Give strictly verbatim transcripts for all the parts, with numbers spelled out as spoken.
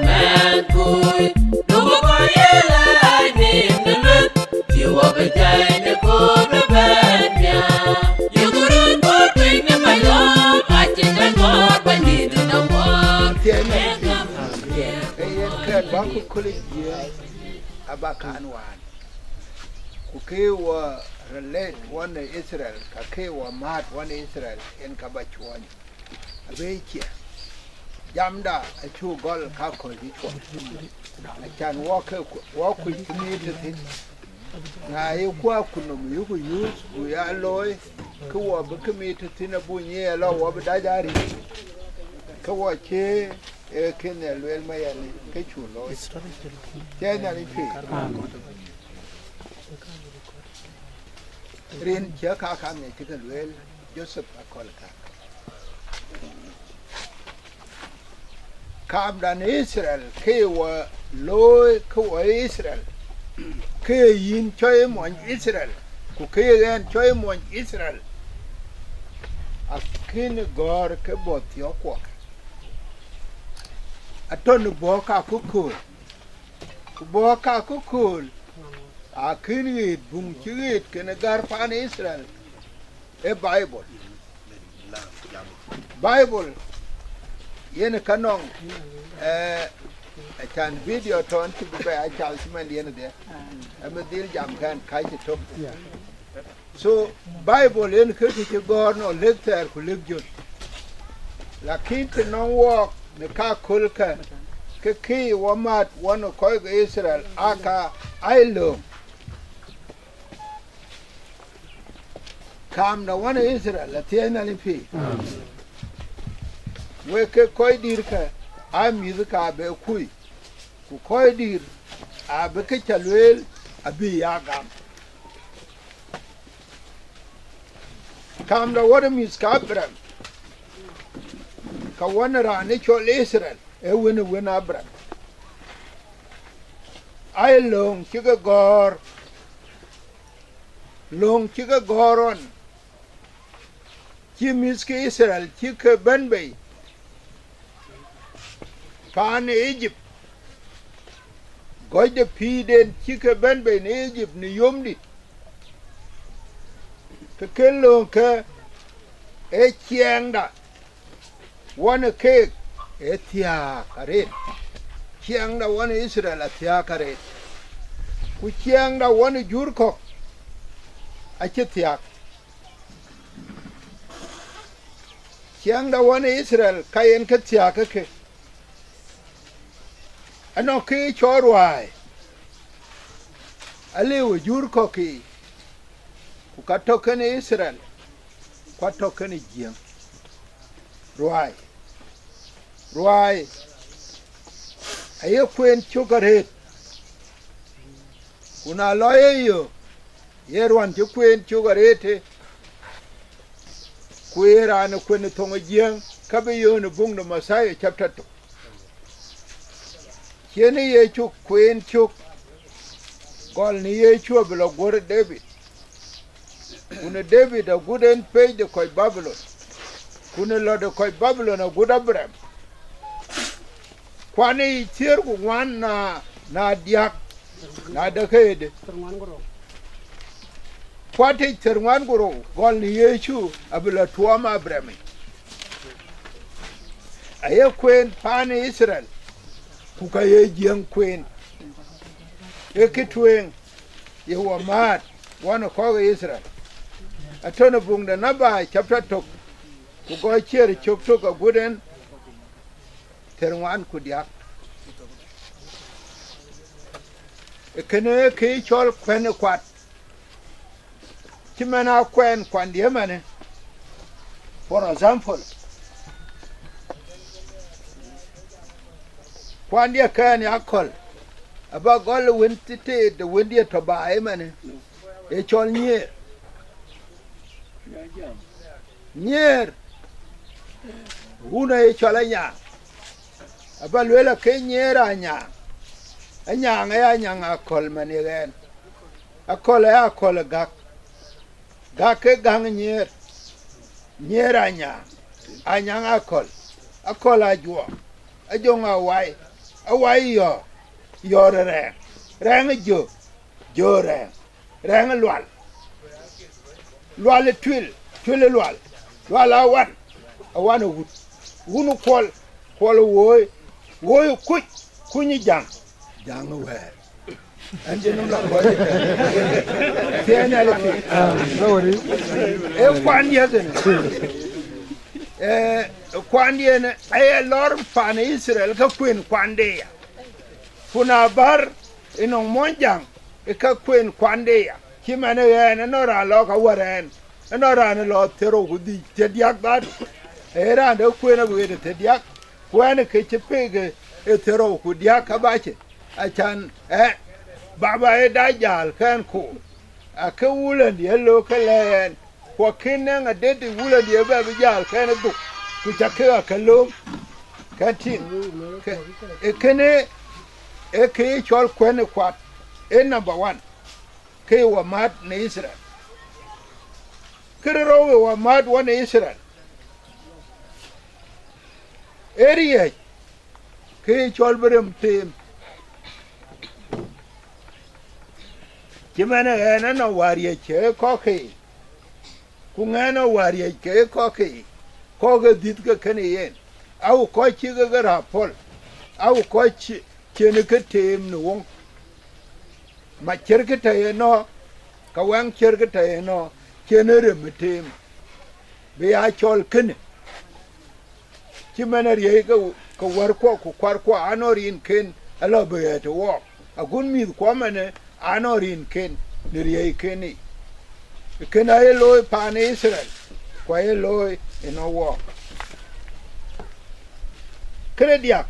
Mɛn kuc, duku kɔc ye lɛɛc nim në lueth, cï wɔ bï jai në koor bï bɛ̈n nhial. Yökë röt bɔ̈ piny në mayɔ̈ɔ̈m, acïn dɛ̈t ŋɔ̈ɔ̈r bɛ̈nydït në ŋuɔ̈ɔ̈r. Thiëëc nɔm pïïr, ee yen kɛn bä ku köl ë jiëëm aba kan wään. Ku kë wɔ relate wɔ në Itharel, ka kë wɔ määt wɔ në Itharel, yen ka bä cuɔny. Abëëcie, jamda acuk gɔl ka kööl cï cuɔl. Acan wɔ ke, wɔ kuc kë mïït tëthiin. Na ye kuak ku nɔm yuku yuuth, ku ya looi, ke wɔ bï kë mïït tëthiin abuk nyiɛɛl lɔ wɔ bï dac arït. Ke wɔ cie ee kënë lueel ma yɛn ke cuk looi. Thiëëc Nhialic pïïr. Rin cï ka kam ŋic cï ke lueel Jothep aköl ka. Kaamdan Itharel, kë ye wɔ looi, kë wɔ Itharel, kë ye yïn cɔl mony Itharel, ku kë ye ɣɛn cɔl mony Itharel, akën gɔ̈ɔ̈r ke bɔ̈ thiɔ̈k kuɔk. Atɔ̈ në bɔ̈ ka ku kööl, ku bɔ̈ ka ku kööl, akën ɣet buŋ cï ɣet kën gär paan Itharel, ee Baibol. Baibol yen ka nɔŋ, eh, acan video tɔn cï bï bɛ a cal cï man yen de. Ëmë dhil jam kɛn ka cï tök. So, Baibol yen kë kë cï gɔ̈ɔ̈r nɔ lëk thɛɛr ku lëk jöt. Lakin të nɔŋ wɔɔk në ka kööl kë, ke kë wɔ mat wɔ në kɔc ke Itharel aka ai lööŋ. Kaamda wɔ në Itharel, athiëëc Nhialic pïïr. Wek ke kɔc dïïr kë, aa mïth ka bɛ kuc, ku kɔc dïïr abï kë ca lueel abï ya gam. Kaamda wɔ në mïth ka Abraɣam, ka wɔ në raan ë cɔl Itharel, ee wën ë wën Abraɣam. Ai lööŋ cï ke gɔ̈ɔ̈r, lööŋ cï ke gɔ̈ɔ̈r ɣɔn, cï mïth ke Itharel cï ke bɛ̈n bei paan ë Ijip, gɔ̈c de pïïrden cï ke bɛ̈n bei në Ijip në yomdït, ke ke lööŋ ke ee ciɛɛŋda wɔ në keek ee thiääk arëët. Ciɛɛŋda wɔ në Itharel athiääk arëët, ku ciɛɛŋda wɔ në jur kɔ̈k acï thiääk. Ciɛɛŋda wɔ në Itharel ka yen ke thiääk ke ke. Anɔŋ kë cɔl ruääi, aliu ë jur kɔ̈k yiic, ku ka tɔ̈ kënë Itharel, ku atɔ̈ kënë Jiëëŋ. Ruääi, ruääi aye kueen cök arëët, ku na lɔ ye yök, ye ruän cï kueen cök arëët, ku ye raan ë kuën ë thoŋ ë Jiëëŋ, ka bï yöön ë buŋ de Mathayo chapter tök. Cïn Yecu kueen cök, gɔl në Yecu abï lɔ guɔ̈r David, ku në David agut en pec de kɔc Babilon, ku në lɔ de kɔc Babilon agut Abraɣam. Kuan ë yic thiëër ku ŋuan na, na diäk, na de këde. Kuat tic thiërŋuan ku rou, gɔl në Yecu abï lɔ tuɔɔm Abraɣam yic. Aye kueen paan ë Itharel, ku ka ye Jiëëŋ kueen. Ee kë tueŋ ye wɔ määt wɔ në kɔc ë Itharel. Atɔ̈ në buŋ de Nabai chapter tök, ku gɔl ciëër cök tök agut en thiërŋuan ku diäk. Ee kënë kë cɔl kuɛ̈n ë kuat. Cï man akuɛɛn kuandiɛ̈ manë, for example, kuandiɛ̈ kɛn ya akɔ̈l, aba gɔl wën tëtëët de wëndiɛ̈ tɔ̈ baai ëmanë, ee cɔl nyiëër. Nyiëër, wun aye cɔl anyaaŋ, aba lueel ake nyiëër anyaaŋ. Anyaaŋ aya anyaaŋ akɔ̈l man ye ɣɛn. Akɔ̈l aya akɔ̈l ë gäk, gäk ke gäŋ nyiëër. Nyiëër anyaaŋ, anyaaŋ akɔ̈l, akɔ̈l ajuɔk, ajoŋ awai, Awai yɔ̈ɔ̈r, yɔ̈ɔ̈r ë rɛɛŋ, rɛɛŋ ë jö, jö ë rɛɛŋ, rɛɛŋ ë lual, lual ë tuil, tuil ë lual, lual ë awan, awan ë wut, wun ë kuɔl, kuɔl ë wooi, wooi ë kuc, kuny ë jaŋ, jaŋ ë wɛ̈ɛ̈r. Ɛn cï nɔm la kɔc ë thiëëc Nhialic piny. Ee kuandiɛ̈ kënë. Ee kuandiɛ̈n aye lɔr pan Itharel ke kuen kuande ya. Ku na bär ë nɔŋ muɔnyjäŋ ë ke kuen kuande ya. Cï man ë ɣɛn ënɔɔn raan lɔ ka wär ɛn, ënɔɔn raan lɔ thiërrou ku dhïc thiërdiäk dhät. Ee raan de kuen abï ɣet ë thiërdiäk. Ku ɛn ke cï pek ë thiërrou ku diäk ka bacë, acan ë baba ë da jäl kɛn koor, akë wulëndië lɔ ke lɛɛn, ku akën nɛŋ adet ë wulëndië bɛ bï jäl kɛn ë dhuk, ku ca ke ake lööm kɛn tïŋ. Ke- ë kënë ë ke ye cɔl kuɛn ë kuat, ë number one, ke ye wä mät në Itharel. Kërë rou ë wä mät wä në Itharel, ë riɛc, ke ye cɔl bï rem teem. Cï man ë ɣɛn anɔŋ wäär riɛc ke kɔ̈k ke, ku ŋɛn anɔŋ wäär riɛc ke kɔ̈k ke, kɔ̈k ke dhïth ke kënë yen, au kɔc cï ke ke rap pɔ̈l, au kɔc cï- cïn ke teem në woŋ. Ma ciɛ̈rkï tɛ̈ ye nɔ̈, ka wɛŋ ciɛ̈rkï tɛ̈ ye nɔ̈, cïn ë rem ë teem, bï ya cɔl kënë. Cï man ë riɛc ke, ke wärkuɔ ku kuarkuɔ anɔŋ rinken alɔ bï ɣɛɛt ë wɔɔk, agun mïthkuɔ man ë anɔŋ rinken në riɛcken yic. Kën aye looi paan ë Itharel, ku aye looi ënɔŋ wɔɔk. Këde diäk,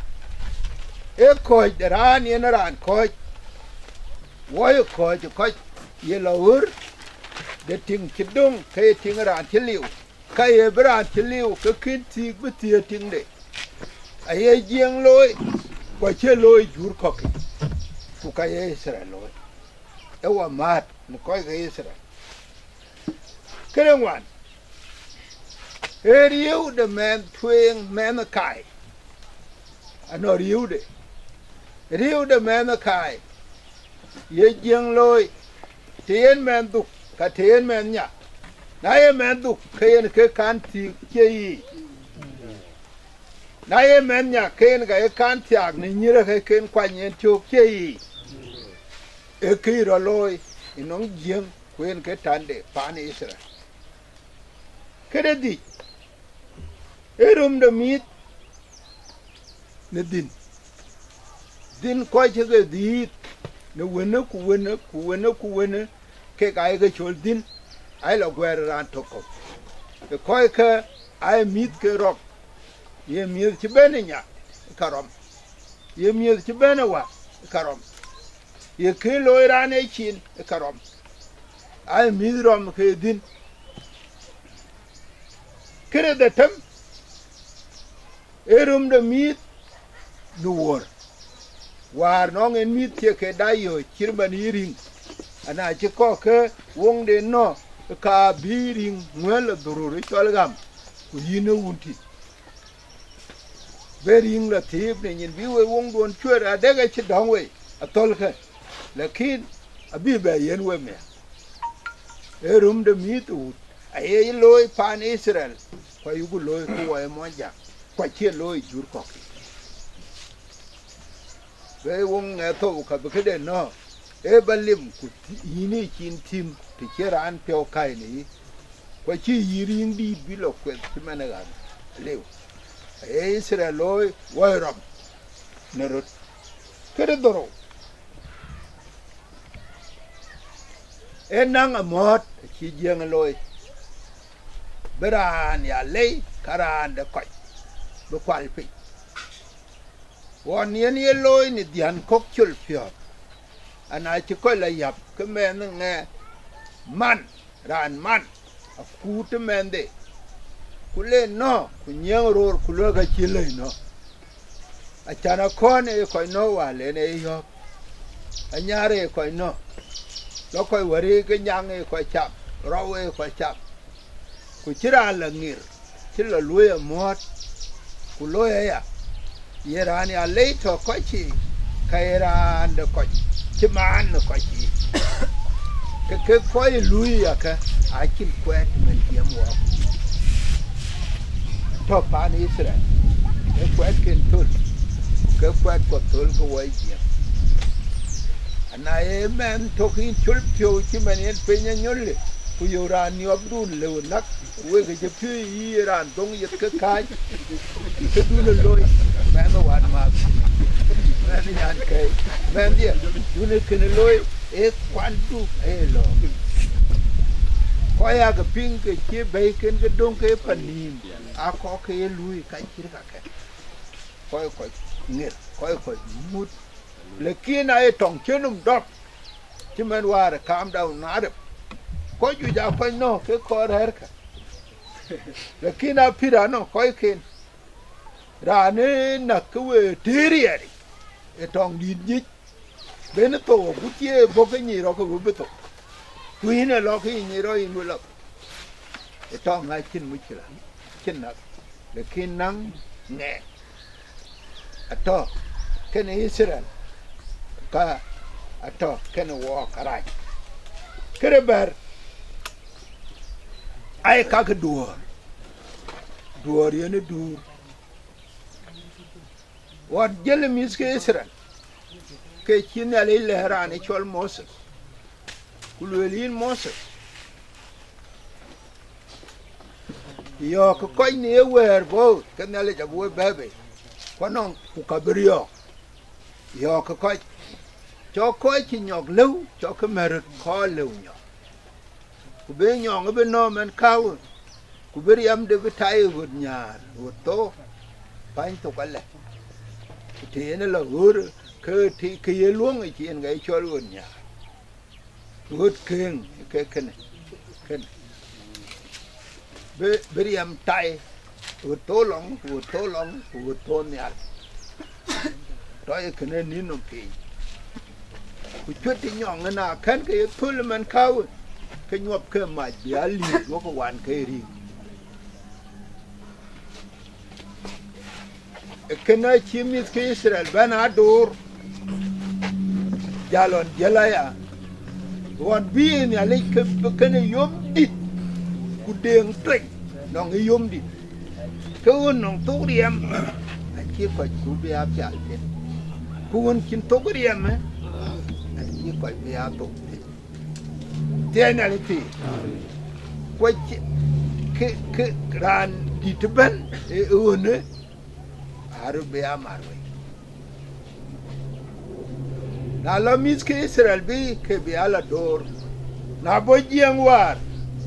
ee kɔ̈ɔ̈c de raan yen raan kɔ̈ɔ̈c, wɔ ye kɔ̈ɔ̈c ë kɔc ye lɔ ɣör de tiŋ cï döŋ ke ye tiŋ raan cï liu. Ka ye bï raan cï liu ke kën thiëëk bï thiëëk tiŋde. Aye Jiëëŋ looi, ku acie looi jur kɔ̈k, ku ka ye Itharel looi. Ee wä määt në kɔc ke Itharel. Këde ŋuan, ee riëëu de mɛnh tueŋ, mɛnh ë kaai. Anɔŋ riëëude, riëëude mɛnh ë kaai, ye Jiëëŋ looi, të yen mɛnh dhuk, ka të yen mɛnh nya. Na ye mɛnh dhuk, ke yen ke kan thiëëk cie yiic. Na ye mɛnh nya, ke yen ka ye kan thiaak në nyïïr ke ken kuany yen cök cie yiic. Ee kë rɔt looi ënɔŋ Jiëëŋ, ku yen ke tande paan ë Itharel. Këde dhïc, ee röm de mïïth në dhïn. Dhïn kɔc cï ke dhiëëth në wënë ku wënë ku wënë ku wënë, kek aye ke cɔl dhïn, aye lɔ guɛɛr raan tök kɔ̈u. Ë kɔckë aye mïïth ke rɔm, ye miëth cï bɛ̈n ë nya, ka rɔm, ye miëth cï bɛ̈n ë wä, ka rɔm, ye kë looi raan ë cin, ka rɔm, aye mïïth rɔm ke dhïn. Këde dhetem, ee röm de mïïth në wuɔ̈r. Wäär nɔŋ en mïïth cie ke da yööc cït man yï riŋ, ana cï kɔ̈k ke woŋden nɔ̈, ka bï riŋ ŋuɛ̈l ë dhurur ë cɔl ɣam, ku yïn ë wun tït. Bë riŋ lɔ thiëëp në nyin bï wek woŋduön cuëër, adek acï dɔ̈ŋ wei athölkë, lakin abï bɛ yiɛ̈n wek miäk. Ee röm de mïïth ë wut. Aye looi paan Itharel, ku ayuku looi ku wɔ ye muɔnyjäŋ, ku acie looi jur kɔ̈k. Be woŋ ŋɛ thou ka bï këde nɔ̈k, ee ba lim ku yïn ë cin thïm të cï raan piɔ̈u kac në yï, ku acï yï riŋ dïït bï lɔ kueth cï man ë ɣän liu. Aye Itharel looi wɔ ye rɔm në röt. Këde dhorou, ee naŋ amɔ̈ɔ̈t acï Jiëëŋ looi, bï raan ya lei ka raan de kɔc bï kual piny. Ɣɔn yen ye looi në dhiän kɔ̈k col piɔ̈ɔ̈th, ana cï kɔc lɔ yäp ke mɛnh ŋɛ man, raan man, akuut ë mɛnhde, ku le nɔ̈k, ku nyiëëŋ roor, ku luɛk acï lëi nɔ̈k. Acan akɔ̈n ee kɔc nɔ̈k wäär len ee yɔ̈ɔ̈k, anyaar ee kɔc nɔ̈k, lɔ kɔc wär ee ke nyaŋ ee kɔc cam, rɔu ee kɔc cam. Ku cï raan lɔ ŋir, cï lɔ luöi amuɔ̈ɔ̈t, ku looi aya, Ye raan ya lei tɔ̈ kɔc cï, ka ye raan de kɔc, cï maan në kɔc cï. Ke ke kɔc ë luui yakë, acïn kuɛɛt mën tiɛm wɔɔk. Tɔ̈ paan Itharel, ee kuɛɛtken thöl, ke kuɛɛt kɔ̈k thöl ke wɔ jiɛɛm. Ana ye mɛnh tök yïn col piɔ̈u cï mɛn yen piny anyöl, ku yök raan niɔpdun lëu näk, ku wek ë cï piööc yï ye raan dhoŋ yeth ke kääc, këdun ë loi, mɛnh ë wänmääth, mɛnh ë nyankɛ̈i, mɛnhdiɛ̈, dun ë kënë loi, ee kuandu ee lɔ̈ɔ̈k. Kɔc aa ke piŋ ke cï bɛ̈i ken ke döŋ ke pan nïïm, aa kɔ̈k ke ye luui ka cït kakë. Kɔc kɔc ŋer, kɔc kɔc mut, lakin aye tɔŋ cï nɔm dɔk, cï mɛn wäär ë kaam daun na rep. Kɔc juëc aa kɔc nɔ̈k ke kɔɔr rɛ̈ɛ̈rkë, lakin apïr anɔŋ kɔcken. Raan ë näk ke we tëër riɛɛric, ë tɔŋ dït nyic, ben thou agut cï ë bɔ̈ ke nyic rɔt ke we bï thou. Ku yïn ë lɔ ke yï nyic rɔt yïn we lɔ thou. Ë tɔŋ acïn muckila, cïn näk, lakin naŋ ŋɛk. Atɔ̈ kënë Itharel, ka atɔ̈ kënë wɔɔk arac. Këde bɛ̈r, aye kakë duɔ̈ɔ̈r, duɔ̈ɔ̈r yen ë duur. Ɣɔn jël mïth ke Itharel, ke cï Nhialic lɛ̈k raan ë cɔl Moses, ku lueel, yïn Moses, yɔ̈ɔ̈k kɔc në ye wɛ̈ɛ̈r bɔ̈, ke Nhialic abï we bɛ̈ɛ̈i bei, ku anɔŋ ku ka bï riɔ̈ɔ̈k. Yɔ̈ɔ̈k kɔc, cɔk kɔc cï nyɔk lëu, cɔk kë mɛ̈t röt kɔɔr lëu nyɔk. Ku bï nyɔŋ bï nɔ̈ɔ̈m ɛn kääu, ku bï riɛmde bï tai ɣöt nyäär, ɣöt thok, pany thok alɛ. Ku të yen ë lɔ ɣöt, ke të, ke ye luɔ̈ŋ ë cï yen ka ye cɔl ɣöt nyäär. Ɣöt këŋ ke kënë, kënë. Bï, bï riɛm tai, ɣöt thok lɔŋ, ku ɣöt thok lɔŋ, ku ɣöt thok nhial. Tɔ̈ ye kënë nïn nɔm piny. Ku cuët të nyɔŋ ëna kɛ̈n ke ye thöl ëmɛn kääu, ke nyuɔp ke mac bï a liir duɔ̈kkë wan ke ye rïŋ. Ee kënë acï mïth ke Itharel bɛ̈n aa door, jal ɣɔn jiël aya, ɣɔn bï Nhialic ke bï kënë yom dït, ku deŋ tuec nɔŋ ë yom dït. Ke ɣön nɔŋ thok riɛm, acï kɔc ku bï aa pial thïn. Ku ɣön cïn thok riɛm, ë, acï kɔc bï aa thok thïn. Thiɛɛi Nhialic pïïr. Ku acï, kë, kë raan dït ëbɛ̈n ë, ë ɣönë, aröt bï aa mar wei. Na lɔ mïth ke Itharel bï, ke bï aa lɔ door. Na bɔ̈ jiɛɛŋ wäär,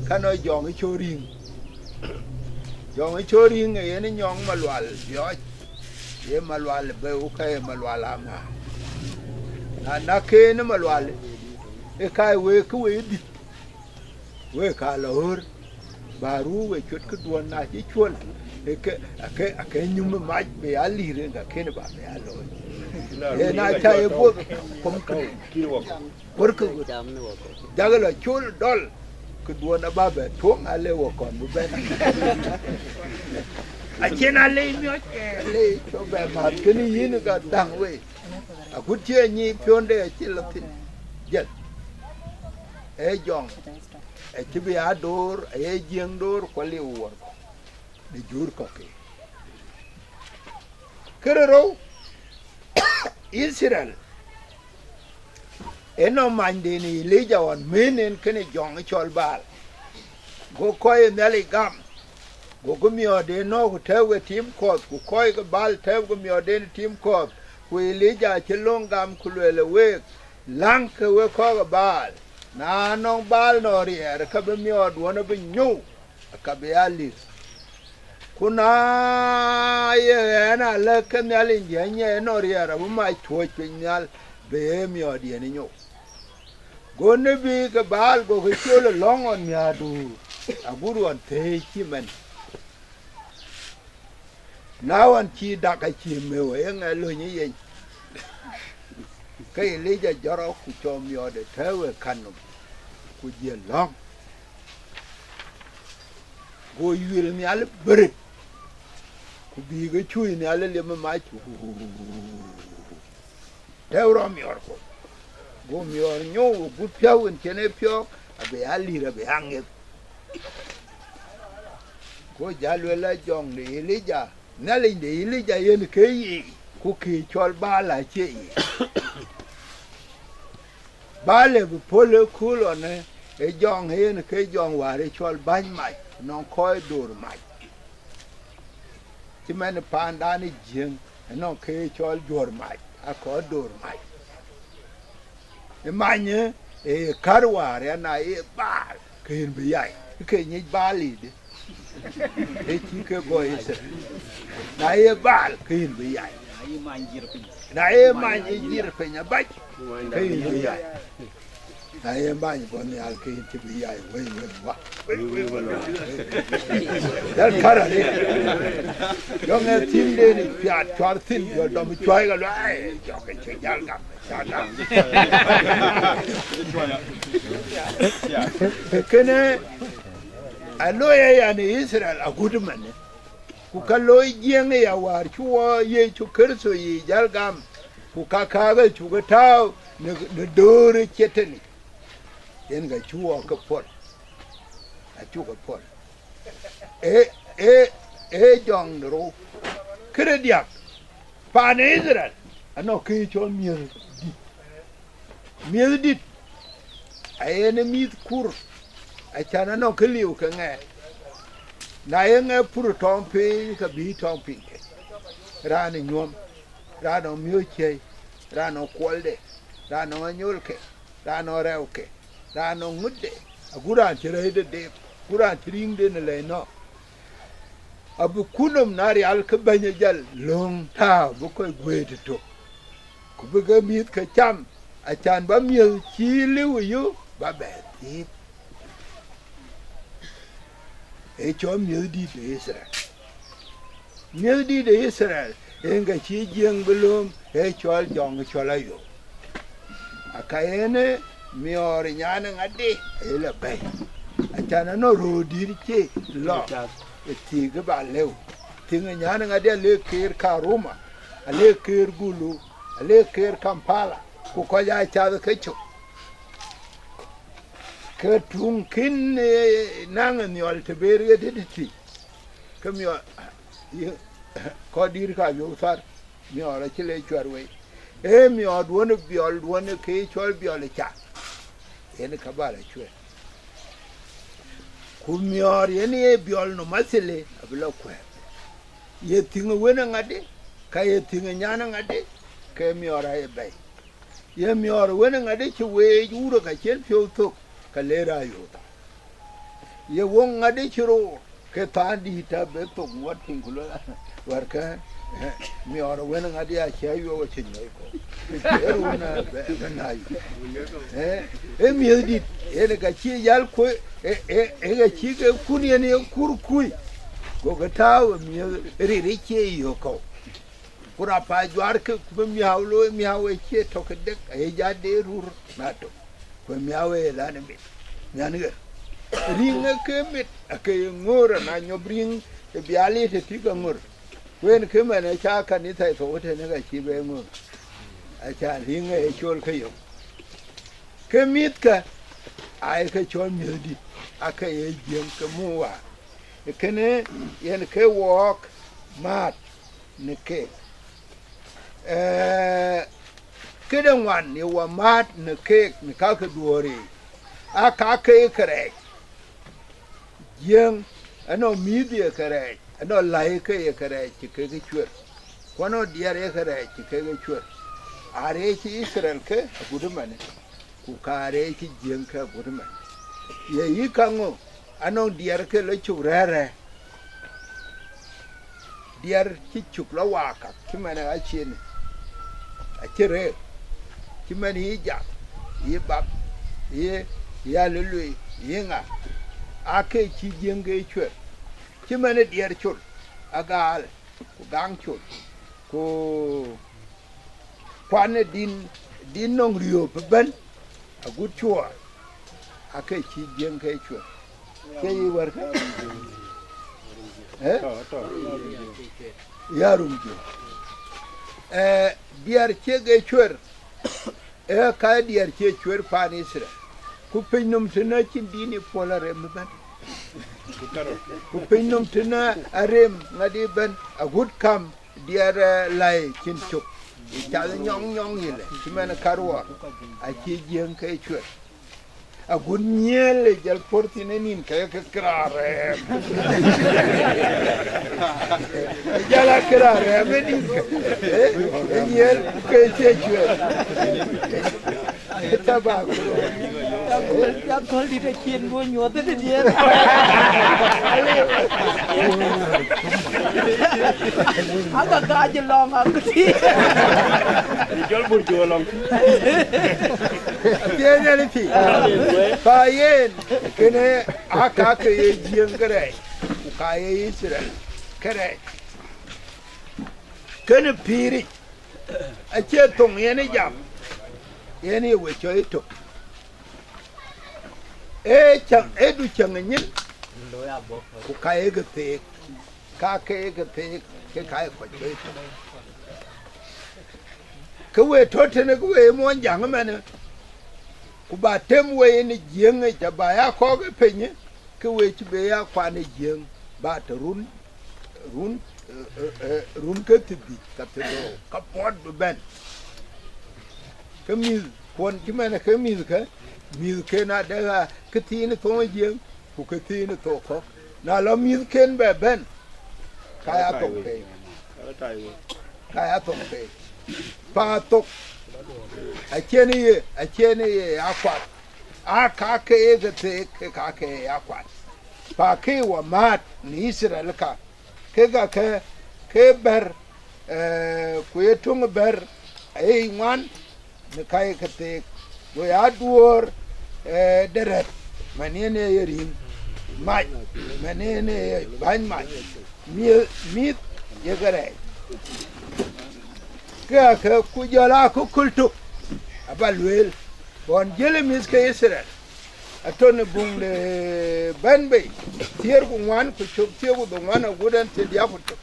ka nɔŋ jɔŋ ë cɔl rïŋ. Jɔŋ ë cɔl rïŋ ë yen nyɔŋ malual biɔɔc, ye malual beu ka ye malual aŋa. Na, na kën malual, ë ka ye wek kë wek dït, wek ka lɔ ɣöör, bä ruu we cuët këduɔ̈n na cï cuöl, ë ke, ake, ake nyum ë mac bï a lïïr en ka kën bä bï a looi. Ee na ca ye guöth, kom kë, kuɔ̈rkë ɣöt. Jakë lɔ col dɔl, këduɔ̈n abä bɛ tuɔŋ, ale wä kɔn bï bɛ̈n. Acïn ale miɔc, ale cɔ bɛ math kënë yïn ka daŋ wei. Akut cï anyic piɔ̈nde acï lɔ thïn. Jël. Ee jɔŋ, acï bï a door, aye jiëŋ door, ku aliu wuɔr kɔ̈k, në jur kɔ̈k ke. Kërë rou, Itharel, ënɔŋ manyden Elija ɣɔn mën en kënë jɔŋ ë cɔl Baal. Go kɔc ë Nhialic gam, gokï miɔɔrden nɔ̈k ku tɛ̈ɛ̈ukï tim kɔ̈th, ku kɔc ke Baal tɛ̈ɛ̈ukï miɔɔrden tim kɔ̈th. Ku Elija acï löŋ gam ku lueel ë week, läŋkë wek kɔc ke Baal, na nɔŋ Baal nɔŋ riɛɛr, ka bï miɔɔrduɔ̈n abï nyou, ka bï a lïr. Ku na ye ɣɛn alɛ̈k ke Nhialic diɛ̈ nyiɛɛi nɔŋ riɛɛr abï mac tuɔ̈ɔ̈c piny nhial, bï ee miɔɔrdiɛ̈n ë nyou. Go nebï ke Baal gokï col ë lɔ̈ŋ ɣɔn miäärduur, agut ɣɔn thëëi cï mɛn. Na ɣɔn cï dak acï mëu, ee ŋɛ löny ë yeny. Ke Elija jɔt rɔt ku cɔl miɔɔrde tɛ̈ɛ̈u ë kän nɔm, ku jiël lɔ̈ŋ. Go yueel nhial bërët. Ku bï ke cuui nhial ë liep ë mac, tɛ̈ɛ̈u rɔt miɔɔr ku. Go miɔɔr nyou ë gut piɔ̈u wën cïn e piɔ̈ɔ̈k, abï ya lïr, abï ya ŋeth. Go jal lueel la jɔŋ de Elija, Nhialic de Elija yen ke yic, ku kë cɔl Baal acie yic. Baal ë bï pɔ̈l ë kööl ɣɔn ë jɔŋ yen ke jɔŋ wäär ë cɔl bäny mac, nɔŋ kɔc door mac. Cï man paandan ë Jiëŋ, ënɔŋ ke cɔl juɔ̈r mac, akɔc door mac. Ë many ë, ë kär wäär, ya na ye Baal, ke yïn bï yai. Ke nyic Baal yïdï. Ë cï ke gɔ̈i Itharel. Na ye Baal, ke yïn bï yai. Na ye many ë jir piny abac, ke yïn bï yai. Na ye many bɔ̈ nhial, ke yïn cï bï yai wei wei wa. Dal kär arëët. Jɔŋ ë thïn den piaat cuar thïn, jɔ dɔm cuai ka luai, jɔ ke cï jal gam. Kënë a looi aya në Itharel agut ëmënë, ku ka looi Jiëŋ aya wäär cï wɔ Yecu Kërtho yic jäl gam, ku ka kääk ë cuk ë tääu në, në döör ë ciëtënic, yen ka cï wɔ ke pɔ̈l, acuk ke pɔ̈l. Ee, ee, ee jɔŋ de rou. Këde diäk, paan ë Itharel anɔŋ kë cɔl miëth dït. Miëth dït ayen ë mïth kur, acan anɔŋ kë liu ke ŋɛk. Na ye ŋɛk pur tɔŋ piny, ke bï tɔŋ piny ke. Raan ë nyuɔm, raan ë miööc ciëi, raan ë kuɔlde, raan ë anyolke, raan ë rɛuke, raan ë ŋutde, agut raan cï rɛ̈ɛ̈cde deep, agut raan cï riŋde në lɛ̈i nɔ̈k. Abï kunöm na rial ke bɛ̈ny ë jäl löŋ tääu bï kɔc guëët ëtök, ku bï ke mïth ke cam, acan bä miëth cï liu ë yök bä bɛ thiëëp. Ee cɔl miëthdït de Itharel. Miëthdït de Itharel, en ke cï Jiëŋ bï lööm, ee cɔl jɔŋ cɔl ayök. Aka en ë miɔɔr ë nyan ë ŋadï, ee lɔ bɛ̈i. Acan anɔŋ röördït cï lɔ ë thiëëk ë ba lëu. Thiëŋ ë nyan ë ŋadï alek keer Karuma, alek keer Gulu, alek keer Kampala, ku kɔc aa cath ke cök. Ke tuŋ kïn, eh, naŋ ë nhiɔl të ber ɣet ë tïtï, ke miɔɔr, ye, kɔc dïït ka yök thar, miɔɔr acï le cuɛt wei. Ee miɔɔr duɔ̈n ë biɔl duɔ̈n ë ke cɔl biɔl ë ca, yen ka bä lɔ cuɛt. Ku miɔɔr yen ye biɔl nɔm athilë abï lɔ kuɛɛr. Ye thiŋ ë wën ë ŋadï, ka ye thiŋ ë nyan ë ŋadï, ke miɔɔr aye bɛ̈i. Ye miɔɔr wën ë ŋadï cï weec wurë ka cïn piɔ̈u thök, ka le raan yööth. Ye woŋ ŋadï cï roor, ke thaandïït tɔ bï thok ŋuɔt piny ku luel, wärkë, eh, miɔɔr wën ë ŋadï acï ayuɔɔk acï nyɔi kɔ̈u. Ee run, eh, bɛ, bɛ na yï. Eh, ee miëthdït, yen ë ka cï yal kuöc, ee, ee, ee ka cï ke kun yen ye kur kuc. Gokë tääu ë miëth ril ë cie yök kɔ̈u. Ku rap aa juaarkë, ku bï miääu looi, miääu ë cie tök ë dek, aye ja de rur na tök, ku miääu ë lan ë mit, miän ɣer. Riŋ ë ke mit, ake ye ŋöör, ana nyop riŋ ë bial ë tëtï ke ŋör. Ku en kë mɛn ë ca kanitha ë thou tënë ka cï bɛ ŋör, acan riŋ ë col ke yök. Ke mïthkë, aye ke cɔl miëthdït, ake ye jiëŋ ke muk waar. Kënë yen ke wɔɔk määt në keek. Eh, këde ŋuan ye wɔ määt në keek në kakë duöör yiic, aa kakë ye kërɛɛc. Jiëŋ, anɔŋ mïïth ye kërɛɛc, anɔŋ läi ke ye kërɛɛc cï kek cuer, ku anɔŋ diɛɛr ye kërɛɛc cï kek cuer. Areec Itharel ke agut ëmënë, ku ka areec Jiëŋ ke agut ëmën. Ye yï kaŋö? Anɔŋ diɛɛr ke lɔ cök rɛ̈ɛ̈r rɛ̈ɛ̈r. Diɛɛr cï cök lɔ waakak, cï mɛn ë ɣaciënë, acï rëër, cï mɛn yï jak, yï bap, yï, yï aluluui, yï ŋa, aa ke cï Jiëŋ ke cuer. Cï mɛn ë diɛɛr col, agaal, ku gaŋ col, ku kuan ë din, din nɔŋ riööp ëbɛ̈n, agut cuɔɔr, ake cï Jiëŋ ke cuer. Ke yï wärkë? Eh? Ya rum juëc. Eh, diɛɛr ciek e cuer. Ee ka diɛɛr cie cuer paan Itharel. Ku piny nɔm tënë cïn dïn ë puɔl arem ëbɛ̈n. Ku piny nɔm tënë arem ŋadï ëbɛ̈n, agut kam diɛɛr, eh, läi cïn cök. Ë cath nyɔŋ nyɔŋ yïlë, cï mɛn karuɔɔr, acï jiëŋ ke cuer. Agut nyiël ë jɔl puɔ̈r thïn ë nïn ke ke këraar rɛɛm. Ë jɔl a këraar rɛɛm ë nïn ke, eh, ë nyiël ke cie cuer. Ë taba ku. Ya köl dït acïn duö nyuɔth ë diɛɛr. Aka ka jë lɔŋ akuti. Jɔl bur juɔ lɔŋ. Piɛɛr Nhialic pï. Pa yen, kënë aa ka ke ye jiëŋ kërɛɛc, ku ka ye Itharel kërɛɛc. Kënë pïïric, acie thoŋ yen ë jam, yen ye we cɔi tök. Ee cäŋ, ee du cäŋ ë nyin, ku ka ye ke theek, ka ke ye ke theek, ke ka ye kɔc cɔi tök. Ke we tɔ̈ tënë, ke we ye muɔny jaŋ ëmɛnë, ku ba tem we yen ë jiëŋ ë ca ba ya kɔɔk ë piny, ke we cï be ya kuan ë jiëŋ, ba të run, run, eh, eh, eh, run ke thiërdhïc ka thiërdhorou, ka puɔt bï bɛ̈n. Ke mïth kuɔn cï mɛnë ke mïthkë, mïthken adek aa këthiin ë thoŋ ë jiëŋ, ku këthiin ë thok kɔ̈k. Na lɔ mïthken bɛ bɛ̈n, ka ya thoŋ pei. Ka ya thoŋ pei. Pa thok, acien ye, acien ye akuath. Aa ka ke ye ke theek, ke ka ke ye akuath. Pa ke wɔ määt në Itharel ka, ke ka ke, ke bɛ̈r, eh, ku ye töŋ bɛ̈r, aye ŋuan në ka ye ke theek. Go ya duöör, eh, de rɛ̈t, man yen ee ye riŋ, mac, man yen ee ye bäny mac, mïth, mïth ye ke rɛɛc. Ke ake ku jɔl akököl tök, aba lueel, ɣɔn jiël ë mïth ke Itharel, atɔ̈ në buŋ de bɛ̈n bei, thiëër ku ŋuan ku cök thiëër ku dhoŋuan agut ɛn thiërdiäk ku tök.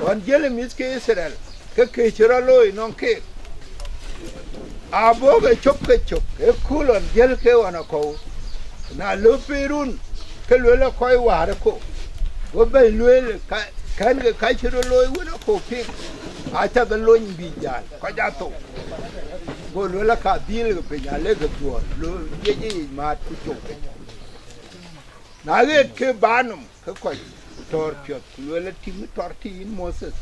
Ɣɔn jiël ë mïth ke Itharel, ke kë cï rɔt looi nɔŋ keek, abɔ̈ ke cök ke cök, ë kööl ɣɔn jiël ke ɣɔn akɔ̈u. Na lɔ piny run, ke lueel ë kɔc wäär ë kok. Go bɛ̈ny lueel, ka, kɛ̈n ke ka cï rɔt looi wën ë kok piŋ, acath lony bï jäl, kɔc aa thou. Go lueel, ë ka dhil ke piny, alek ke dhuɔɔr, lo jiëc ë yic määt ku cök piny. Na ɣet ke ba nɔm, ke kɔc tɔ̈ɔ̈r piɔ̈th, ku lueel, ë tim tɔ̈ɔ̈r tïïn Moses,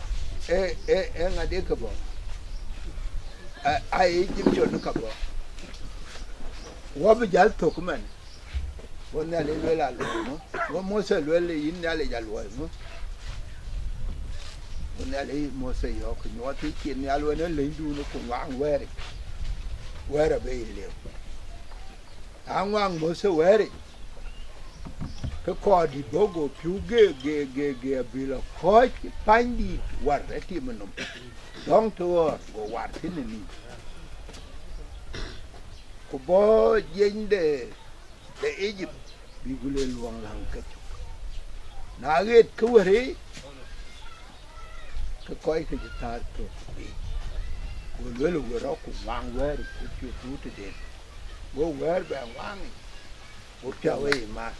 ee, ee, ee ŋadï ke bɔ̈? Aa, aa Egyptian ka bɔ̈. Wɔ bï jäl thök ëmɛn. Go Nhialic lueel, aluɔi ŋö? Go Mose lueel, yïn Nhialic, aluɔi ŋö? Go Nhialic Mose yɔ̈ɔ̈k, nyuɔɔth yï cin nhial wën ë lënydun ku ŋuaŋ wɛ̈ɛ̈ric, wɛ̈ɛ̈r abï yï liu. Aŋuaŋ Mose wɛ̈ɛ̈ric, ke kɔɔrdït bɔ̈, go piu ge, ge, ge, ge abï lɔ kɔ̈ɔ̈c panydït war ë tim ë nɔm, dɔ̈ŋ të ɣɔ̈ɔ̈r, go war thïn ë nïïm. Ku bɔ̈ jiëny de, de Egypt, bï ku le luɔŋ läŋ ke cök. Na ɣet ke wëri, ke kɔc ke cï thäär thök yiic, go lueel, we rɔt ku ŋuaŋ wɛ̈ɛ̈ric, ku piöth duut tëden. Go wɛ̈ɛ̈r bɛ ŋuaŋ yic, go piɔ̈u ë yic määr.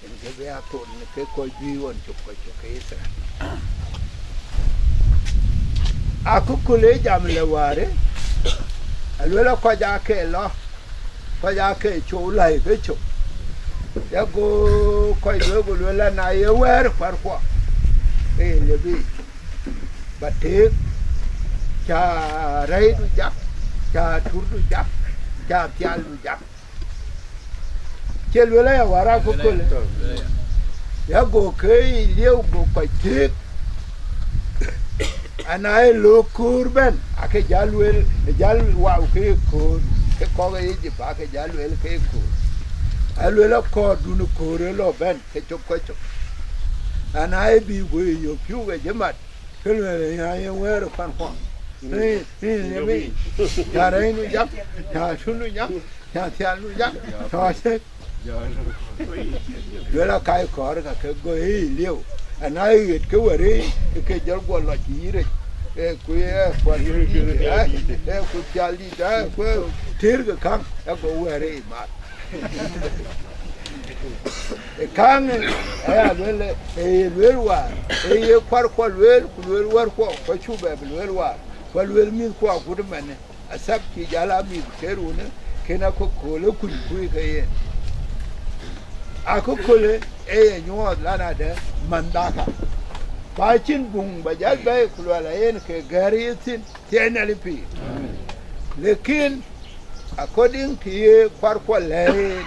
Yen ke bï a thon në ke kɔc juëc ɣɔn cök, kɔc cök ke Itharel. Akököl ë jam lë wäär, alueel, kɔc aake lɔ, kɔc aake cou läi ke cök. Ya go kɔc lueel, go lueel, na ye wɛ̈ɛ̈r kuarkuɔ, ke ye liep yic, ba teek, cä rɛ̈idu jak, cä turdu jak, cä thialdu jak. Cie lueel aya wäär akököl? Ya go ke yic lieu, go kɔc teek. Ana ye lɔ köör bɛ̈n, aake jäl lueel, jäl wau ke ye köör, ke kɔc ë Egypt aake jäl lueel ke ye köör. Alueel, akɔɔrdun ë köör ë lɔ bɛ̈n, ke cök kɔc cök. Ana ye bï, go ye yök piu ke jë mat, ke lueel, ya ye wɛ̈ɛ̈r ë kuan kuɔn. Ëë, ëë, ye bï, ya rɛ̈idu jak, ya turdu jak, ya thialdu jak, tɔ̈ cëk. Luel akai kɔɔr ka ke go ë lieu, ana ɣet ke wär ë ke jɔl guɔ lɔc yï rec, e ku ye kuan e ku pial dït a ku tër ke kaŋ e go wär ë mat. E kaŋ ë aya luel e ye luel waar, e ye kuar kuɔ luel ku luel wär kuɔ, ku cu bɛ bï luel waar, ku luel mïth kuɔ agut mɛnë. Athap cï jal a mïth ke runë, kën akököl ë kuny kuc ke yen. Akököl ë ye nyuɔɔth lan adë man dhaka. Ba cïn buŋ ba jal bɛ̈ɛ̈i ku luɛl ayen ke gɛ̈r ye thïn thiɛɛn Nhialic pïïr. Lekin, according to ye kuar kuɔ lɛ̈ɛ̈r yen,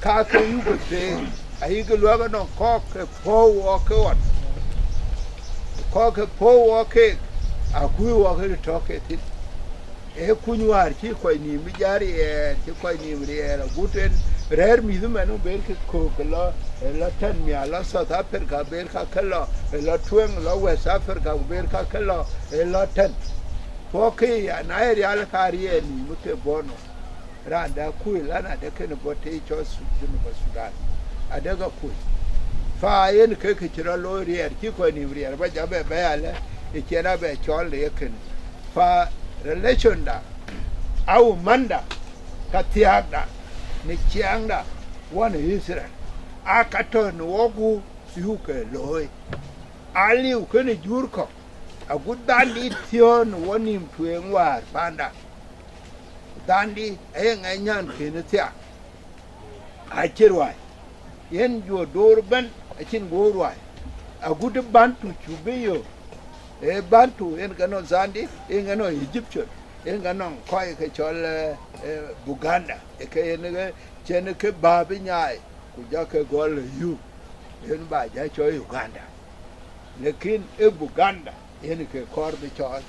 ka ke yuk ke theek, ayï ke luäk ënɔŋ kɔ̈k ke puɔ̈u wɔk ke ɣɔn, kɔ̈k ke puɔ̈u wɔk keek, akuc wɔk ke tɔ̈ ke thïn. Ee kuny wäär cï kɔc nïïm bï jal riɛɛr, cï kɔc nïïm riɛɛr agut en rɛ̈ɛ̈r mïth ëmɛn ber ke köök ë lɔ, ë lɔ tɛ̈n mial lɔ South Africa, ber ka ke lɔ, ë lɔ tueŋ lɔ West Africa, ber ka ke lɔ, ë lɔ tɛ̈n. Puɔ̈k ke ya na ye rial ka riɛɛr nïïm ke bɔ̈ nɔ. Raan dɛ kuc lan adë kënë bɔ̈ tëë cɔl Su-, Junub Sudan. Adë ke kuc. Fa yen ke kë cï rɔt looi riɛɛr, cï kɔc nïïm riɛɛr, ba jɔ bɛ bɛ̈ɛ̈i alë, ë ciɛn abɛ cɔl de ye kënë. Fa relationda, au manda, ka thiaakda, në ciɛɛŋda, wɔ në Itharel, aa ka tɔ̈ në wɔku yuk ke looi. Aliu kënë jur kɔ̈k, agut dhandït thiɔ̈ɔ̈n wɔ nïïm tueŋ wäär panda. Dhandït aye ŋɛc nyan kënë thiaak, acï ruai. Yen juɔ̈t door ëbɛ̈n acïn guɔ̈u ruai. Agut Bantu cu bï yök, ee Bantu yen ke nɔŋ Zandi, yen ke nɔŋ Egyptian, yen ke nɔŋ kɔc ke cɔl, eh, eh, Buganda, ee ke yen ke cïn ke bä bï nyaai, ku jɔ ke gɔl ë yuk, yen ba jɔ cɔl Uganda. Lekin ee Buganda yen ke kɔɔr bï cɔɔl.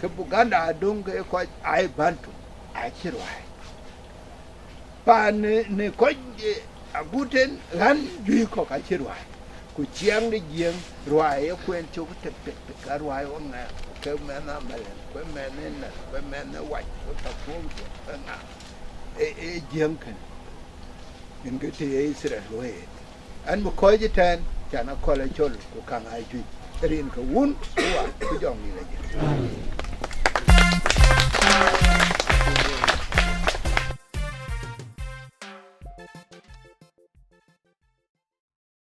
Ke Buganda adöŋ ke kɔc ai Bantu, acï ruai. Paan në, në kɔc, eh, agut en ɣän juëc kɔ̈k acï ruai. Ku ciɛɛŋ de jiëŋ ruai ë kuɛn cök tek tek tek, ka ruai wɔ ŋɛɛr, ku ke mɛnh Amalen, ku mɛnh ë Nɛr, ku mɛnh ë Wac, ku Papuɔ̈u, ku ŋa. Ee, ee jiëŋ kënë. Yen ke të ye Itharel luɔ̈i yen. An bï kɔc ëtɛ̈ɛ̈n, can akɔ̈l acol, ku kaŋ aa juëc, rin ke Wun, ku Wä, ku Jɔŋdït Lajik.